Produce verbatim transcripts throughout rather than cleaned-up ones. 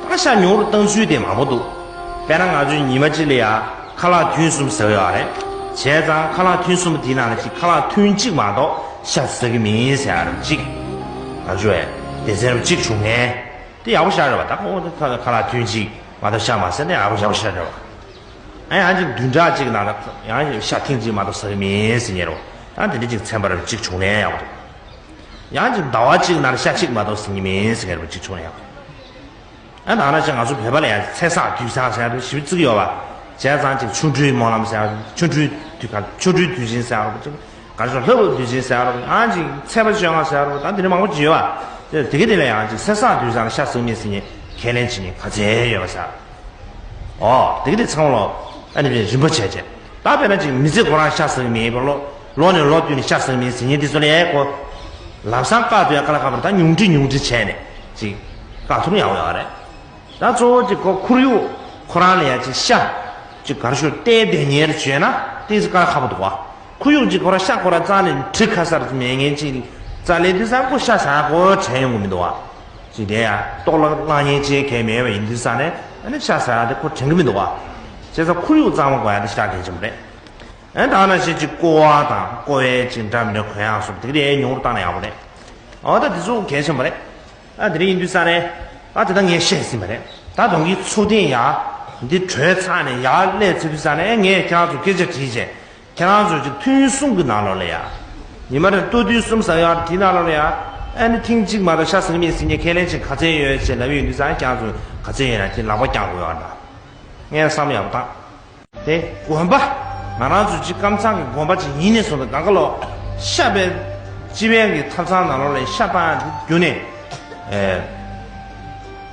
ད་ཤ་ཉུང་རུ་བཏང་ཚུལ་དེ་མང་པོ་འདུག་དཔེར་ན་ང་ཚོས་ཉི་མ་གཅིག་ལ་ཡ་ཁ་ལག་ཐུན་གསུམ་ཟ་གི་ཡོད་རེད། བྱས་ཙང་ཁ་ལག་ཐུན་གསུམ་དེའི་ནང་ལ་ཅིག་ཁ་ལག་ཐུན་གཅིག་མ་གཏོགས་ཤ་ཟ་གི་མིན་ཟེར་ཡ་རབས་གཅིག་ང་ཚོས་སྡེ་ཚན་རབས་གཅིག་བྱུང་ནས་དེ་ཡག་པོ་ཤར་རེད་བ། ད་ཁོང་ཁ་ལག་ཐུན་གཅིག་མ་གཏོགས་ཤ་མ་ཟ་ནས་ཡག་པོ་ཡག་པོ་ཤར་རེད་བ། ཨ་ཡང་ཅིག་བདུན་ཕྲག་གཅིག་ནང་ལ་ཡང་ཤ་ཐེངས་གཅིག་མ་གཏོགས་ཟ་གི་མིན་ཟེར་མཁན་རེད་བ། ད་དེ་འདྲ་ཅིག་ཚན་པ་རབས་གཅིག་བྱུང་ནས་ཡག་པོ་འདུག་ཡང་ཅིག་ཟླ་བ་གཅིག་ནང་ལ་ཤ་གཅིག་མ་གཏོགས་ཟ་གི་མིན་ཟེར་མཁན་རབས་གཅིག་བྱུང་ནས་ཡག་པོ་འདུག་ཨ་ད་ང་ཚོ་བོད་པ་ལ་ཡང་ཚེས་བཟང་དུས་བཟང་ཟེར་ཡག་ཞིབ་བརྩི་གི་ཡོད་བ། བྱས་ཙང་ཅིག་ཆོ་འཕྲུལ་སྨོན་ལམ་ཟེར་ཡག་ཆོ་འཕྲུལ་དུས་ག་ཆོ་འཕྲུལ་དུས་ཆེན་ཟེར་ཡག་ཅིག་ག་རེ་ཟེར་ལྷ་བབས་དུས་ཆེན་ཟེར་ཡག་ཨང་ཅིག་ཚེས་པ་བཅོ་ལྔ་ཟེར་ཡག་ད་འདི་འདྲ་མང་པོ་ཅིག་ཡོད་བ། དེ་དེ་ག་དེ་ལ་ཡང་ཅིག་ཚེས་བཟང་དུས་བཟང་ལ་ཤ་ཟ་གི་མིན་ཟེར་མཁན་ཁས་ལེན་བྱེད་མཁན་ག་ཚད་ཡོད་བ་ཟེར། ཨོ། དེ་ག་དེ་ཚང་མ་ཨ་ནི་རིམ་པ་བྱས་བྱས། ད་དཔེར་ན་ཅིག་མི་ཚེ་ཁོ་རང་ཤ་ཟ་གི་མེད་པ་ལོ་ལོ་ནས་ལོ་བསྟུད་ནས་ཤ་ཟ་གི་མེད་ཟེར་མཁན་དེ་ཚོ་ལ་ཡ་ཁོ། ལམ་སང་བཀག་ཐུབ་ཡ་དཀའ་ལས་ཁག་པོ་རེད། ད་ཉུང་འཕྲི་ཉུང་འཕྲི་བྱས་ནས་ཅིག་བཀག་ཐུབ་ན་ཡག་པོ་ཡོད་རེད། ད་གཙོ་བོ་ཅིག་ཁོ་ཁོར་ཡུག་ཁོ་རང་ལ་ཡ་ཅིག་ཤ་ཅིག་ག་རེ་ཞུ་བལྟས་བསྡད་མཁན་རེ་བྱས་ན་ཏོག་ཙམ་དཀའ་ལས་ཁག་པོ་འདུག་བ། ཁོར་ཡུག་ཅིག་ཁོ་རང་ཤ་ཁོ་རང་རྩ་ནས་འབྲི་ཁ་གསར་མེད་མཁན་ཅིག་རྩ་ལས་དུས་སང་ཁོ་ཤ་ཟ་ཁོ་དྲན་ཡོང་གི་མི་འདུག་བ། ཅིག་དེ་ཡང་ལྟོགས་ལ་གླང་ཉལ་བྱེད་མཁན་མེད་པ་ཡིན་དུས་ཙང་ནས་ཨ་ནི་ཤ་ཟ་ཡག་དེ་ཁོ་དྲན་གི་མི་འདུག་བ། བྱས་ཙང་ཁོར་ཡུག་གཙང་མ་དགོས་ཡག་དེ་ཞེ་དྲག་གལ་ཆེན་པོ་རེད། ཨ་ནི་ད་ནང་བཞིན་ཅིག་ཀོ་བ་དང་ཀོ་བའི་ཅིག་འདྲ་མི་འདྲ་གོན་ཡག་སོགས་དེ་ག་དེ་ཉུང་རུ་བཏང་ན་ཡག་པོ་རེད། འོ་ད་དེ་ཚོ་གལ་ཆེན་པོ་རེད། ཨ་དེ་རིང་ཡིན་དུས་ཙང་ནས་ཨ་དེ་ད་ངས་བཤད་ཟིན་པ་རེད། ད་གདོང་གི་ཚུལ་ལྡན་ཡག་འདི་གྲོལ་ཚར་ནས་ཡར་སླེབས་ཚར་དུས་ཙང་ནས་ངས་ཁྱེད་རང་ཚོ་སྐད་ཆ་དྲིས་བྱས། ཁྱེད་རང་ཚོས་ཀྱི་ཐུན་གསུམ་གྱི་ནང་ལོགས་ལ་ཡ། ཉི་མ་རེར་ལྟོ་ཐུན་གསུམ་ཟ་ཡག་དེའི་ནང་ལོགས་ལ་ཡ། ཨ་ནི་ཐེངས་གཅིག་མ་གཏོགས་ཤ་ཟ་གི་མེད་ཟེར་མཁན་ཁས་ལེན་བྱེད་མཁན་ག་ཚད་ཡོད་ཅེས་ལབ་ཡོང་དུས་ཙང་ཁྱེད་རང་ཚོས་ག་ཚད་ཡོད་ན་དེ་ལག་པ་བརྐྱང་དགོས་ཡོད་རེད། ངས་བསམ་བློ་ཡག་པོ་བཏང་། དེ་དགོན་པ། ང་རང་ཚོ་གཅིག་ཀམ་ཚང་གི་དགོན་པ་ཅིག་ཡིན་ནས་བཟུང་སྟེ་གང་ག་ལོ། ཤ་བའི་སྤྱི་ཕན་གྱི་ཐབ་ཚང་ནང་ལོགས་ལ་ཤ་བཏང་ཡག་དེ་བརྒྱུད་ནས།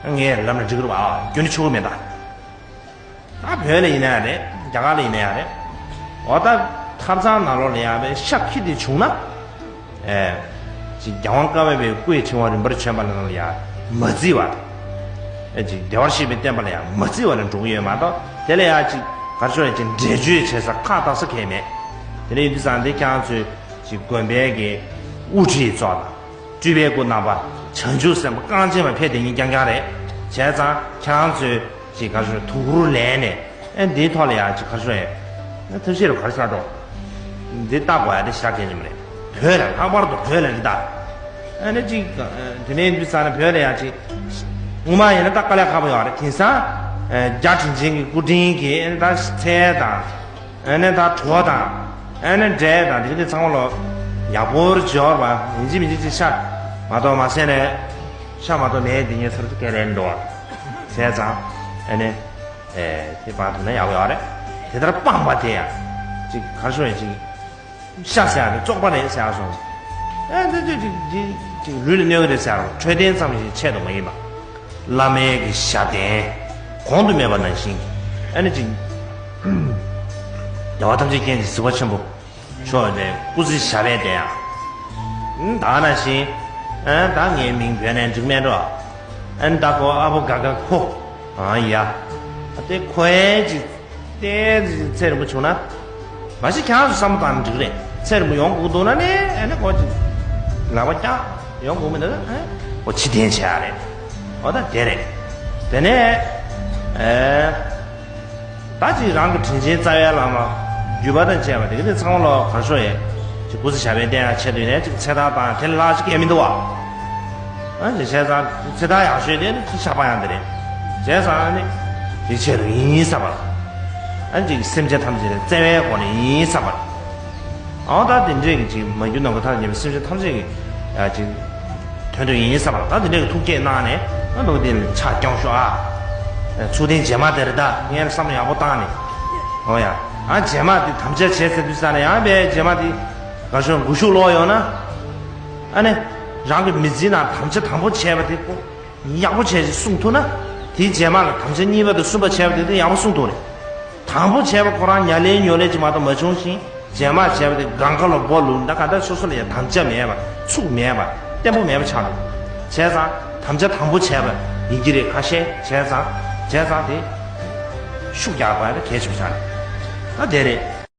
ཨེ། ངས་ལབ་ན་འགྲིག་གི་རེད་པ། བརྒྱུད་ནས་ཆོག་གི་མེད་ད། ད་བོད་ལ་ཡིན་ན་ཡང་རེད། རྒྱ་གར་ལ་ཡིན་ན་ཡང་རེད། འོ་ད་ཐབ་ཚང་ནང་ལོགས་ལ་ཡང་བའི་ཤ་ཁྱི་དེ་བྱུང་ན། ཨེ། ཅིག་རྒྱལ་དབང་བཀའ་བརྒྱུད་པའི་སྐུའི་ཕྲེང་བ་རིམ་པར་བྱོན་པ་ལ་ཡང་མ་བརྩི་བ་དང་། ཨེ་ཅིག་བདེ་བར་གཤེགས་པའི་བསྟན་པ་ལ་ཡང་མ་བརྩི་བ་ལ་འགྲོ་གི་ཡོད་མ་གཏོགས་དེ་ལ་ཡང་ཅིག་ག་རེ་ཞུ་ཡ་ཅིག་འགྲེལ་བརྗོད་བྱེད་ས་ཁག་ལྟ་ས་གང་ཡང་མེད། དེ་ནས་ཡིན་དུས་ཙང་དེ་ཁྱེད་རང་ཚོས་ཅིག་དགོན་པའི་གི་དབུ་ཁྲིད་ཚོ་དང་། སྤྲུལ་པའི་སྐུ་རྣམ་པ། བྱང་ཆུབ་སེམས་དཔའ་རྐང་རྗེན་མ་ཕེབས་བསྡད་མཁན་རྐྱང་རྐྱང་རེད། བྱས་ཙང་ཁྱེད་རང་ཚོས་ཅིག་ག་རེ་ཞུ་དུག་རུ་ལེན་ནས་ཨེ་འདིའི་ཐོག་ལ་ཡང་ཅིག་ག་རེ་ཞུ་ཡ། ཨེ་ཐབས་ཤེས་རུ་ག་རེ་ཟེར་འགྲོ། འདི་ལྟ་དགོས་ཡ་དེ་ཞེ་དྲག་གལ་ཆེན་པོ་རེད། བོད་ལ་ལྷག་པར་དུ་བོད་ལ་འདི་ལྟ། ཨེ་ནི་ཅིག་དེ་ནས་འདི་ས་ནས་བོད་ལ་ཡང་ཅིག་སྔོན་མ་ཡིན་ན་ད་དཀའ་ལས་ཁག་པོ་ཡོད་རེད། དེང་སང་ཨེ་རྒྱ་དྲིན་ཅན་གྱི་སྐུ་དྲིན་གྱིས་ཨེ་ནི་ད་ཚལ་དང་། ཨ་ནི་ད་གྲོ་དང་། ཨ་ནི་འབྲས་དང་དེ་འདི་ཚང་མ་ལོ། ཡག་པོར་འབྱོར་བ་ཡིན་གཅིག་མིན་གཅིག་ཅིག་ཤ། མ་གཏོགས་མ་ཟས་ནས། ཤ་མ་གཏོགས་ནས་འདི་ངས་ཚར་གཅིག་སྐད་རན་འགྲོ་བ། བྱས་ཙང་། ཨ་ནི། ཨེ། དེ་པར་དུ་ན་ཡག་པོ་ཡོད་རེད། དེ་ལྟར་སྤངས་པ་དེ་ཡང་། ཅིག་གར་ཤོར་ཡང་ཅིག་ཤ་ཟེར་ཡག་དེ་བཙོག་པ་རེད་ཟེར་ཡག་སོང་། ཨ་འདི་ཅིག་ཅིག་ཅིག་ཅིག་ལུས་ལ་གནོད་གི་རེད་ཟེར་ཡག་འཕྲོད་བསྟེན་ཙམ་ཞིག་ཆེད་དུ་མ་ཡིན་པ། བླ་མའི་གི་ཞབས་བརྟན། གོང་དུ་སྨྲས་པ་ནང་བཞིན་གྱི། ཨ་ནི་ཅིག་བདེ་བ་ཐམས་ཅད་མཁྱེན་ཅིང་གཟིགས་པ་ཆེན་པོ། མཆོག་ནས་སྐུ་ཚེ་ཞབས་པད་བརྟན་ཡག་ད་ནང་བཞིན། ཨ་ད་ངའི་མིང་བོད་ནས་འགྲིག་མེད་འགྲོ། ཨ་ད་ཁོ་ཨ་བོ་དགའ་དགའ་ཁོ། ཨ་ཡ། ཨ་དེ་ཁོ་ཨེ་ཅིག་ཏེ་ཚེ་རིང་པོ་བྱུང་ན། མ་གཞི་ཁྱེད་རང་ཚོ་བསམ་བློ་བཏང་ན་འགྲིག་རེད། ཚེ་རིང་པོ་ཡོང་དགོས་འདུག་ན་ནི་ཨ་ནི་ཁོ་ཅིག་ལག་པ་བརྐྱངས་ཡོང་དགོས་མི་འདུག་ཨ་ཁོ་ཕྱིར་འཐེན་བྱེད་ཡག་རེད། འོ་ད་དེ་རེད། དེ་ནས་ཨེ། ད་ཅིག་རང་གི་དྲིན་ཆེན་རྩ་བའི་བླ་མ། བརྒྱུད་པ་དང་བཅས་པ་དེ་ག་ནི་ཚང་མ་ལོ་གར་ཤོར་ཡས། ཅིག་སྐུ་ཚེ་ཞབས་པད་བརྟན་ཡག་ཆེད་དུ་ནས་ཅིག་ཚེ་ཐར་དང་དེ་ལ་ལྷག་ཅིག་གས་མི་འདུག་བ། ཨ་ཅིག་བྱས་ཙང་ཚེ་ཐར་ཡག་ཤོས་དེ་ནི་ཚེ་ཞག་པ་ཡང་དེ་རེད། བྱས་ཙང་ཨ་ནི། དེ་ཆེད་དུ་ཡིན་བསམ་པ། ཨ་ཅིག་སེམས་ཅན་ཐམས་ཅད་ལ་བརྩེ་བའི་སྒོ་ནས་ཡིན་བསམ་པ། ཨའོ་ད་དེ་འདྲས་ཀྱི་ཅིག་མ་གྱུར་ནམ་མཁའ་མཐར་ཕྱིན་པའི་སེམས་ཅན་ཐམས་ཅད་ཀྱི་ཡ་ཅིག་དོན་དུ་ཡིན་བསམ་པ་ལ་ད་དེ་འདྲས་ཀྱི་ཐུགས་བསྐྱེད་གནང་ནས་ཨ་ནུ་དེ་ལ་ཕྱག་སྐྱོང་ཤོག་ཨ། ཚུལ་ལྡན་རྗེས་མ་དེ་རེད་ད་ངས་བསམ་བློ་ཡག་པོ་བཏང་ནས། ཨོ་ཡ། ཨ་རྗེས་མ་དེ་དམ་བཅའ་བྱས་ཚར་དུས་ཙ་ནས་ཡང་བས་རྗེས་མ་དེ་ག་ཤོད་མགོ་གཞུག་ལོག་ཡོང་ན། ཨ་ནི། རང་གི་མི་ཚེའི་ནང་དམ་བཅའ་དང་པོ་བྱས་པ་དེ་ཁོ། ཡག་པོ་བྱས་ཅིག་གསུང་ཐུབ་ན། དེའི་རྗེས་མ་ལ་དམ་བཅའ་གཉིས་པ་དང་གསུམ་པ་བྱས་པ་དེ་དེ་ཡག་པོ་གསུང་ཐུབ་རེད། དང་པོ་བྱས་པ་ཁོ་རང་ཉ་ལེ་ཉོ་ལེ་ཅིག་མ་གཏོགས་མ་བྱུང་ཞིང་། རྗེས་མ་བྱས་པ་དེ་སྒང་ག་ལ་སྦོ་ལུག་འདྲ་ག་འདྲ་སོ་སོ་ལ་ཡང་དམ་བཅའ་མེད་པ་ཚུགས་མེད་པ་བརྟན་པོ་མེད་པ་ཆགས་འདུག་བྱས་ཙང་དམ་བཅའ་དང་པོ་བྱས་པ་ཡིན་གྱི་རེད་ཁ་ཤས་བྱས་ཙང་བྱས་ཙང་དེ་ཤུགས་རྒྱག་དགོས་ཡ་དེ་གལ་ཆེན་པོ་ཆགས་རེད། ད་དེ་རེད།